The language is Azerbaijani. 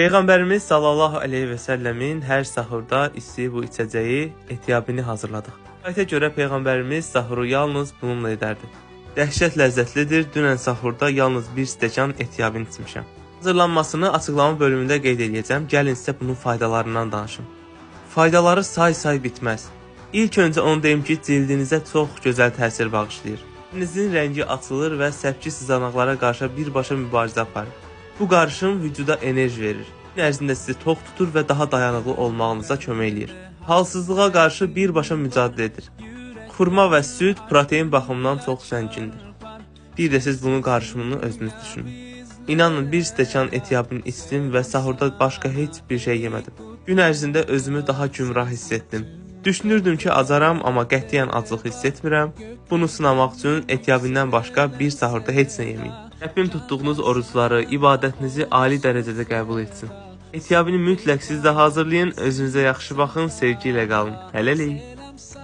Peyğəmbərimiz sallallahu əleyhi və səlləmin hər sahurda içdiyi bu içəcəyi, etyabini hazırladıq. Rivayətə görə Peyğəmbərimiz sahuru yalnız bununla edərdi. Dəhşət ləzzətlidir. Dünən sahurda yalnız bir stəkan etyabin içmişəm. Hazırlanmasını açıqlama bölümündə qeyd edəcəm. Gəlin sizə bunun faydalarından danışım. Faydaları say-say bitməz. İlk öncə onu deyim ki, cildinizə çox gözəl təsir bağışlayır. Cildinizin rəngi açılır və səpki sızanaqlara qarşı birbaşa mübarizə aparır. Bu qarışım vücuda enerji verir. Gün ərzində sizi tox tutur və daha dayanıqlı olmağınıza kömək eləyir. Halsızlığa qarşı birbaşa mücadilə edir. Xurma və süd protein baxımından çox zəngindir. Bir də siz bunun qarışımını özünüz düşünün. İnanın, bir stəkan etyabin içdim və sahurda başqa heç bir şey yemədim. Gün ərzində özümü daha gümrah hiss etdim. Düşünürdüm ki, acaram, amma qətiyyən aclıq hiss etmirəm. Bunu sınamaq üçün etyabindən başqa bir sahurda heç nə yeməyin. Rəbbim tutduğunuz orucları, ibadətinizi ali dərəcədə qəbul etsin. Etyabini mütləq siz də hazırlayın, özünüzə yaxşı baxın, sevgi ilə qalın. Hələlik.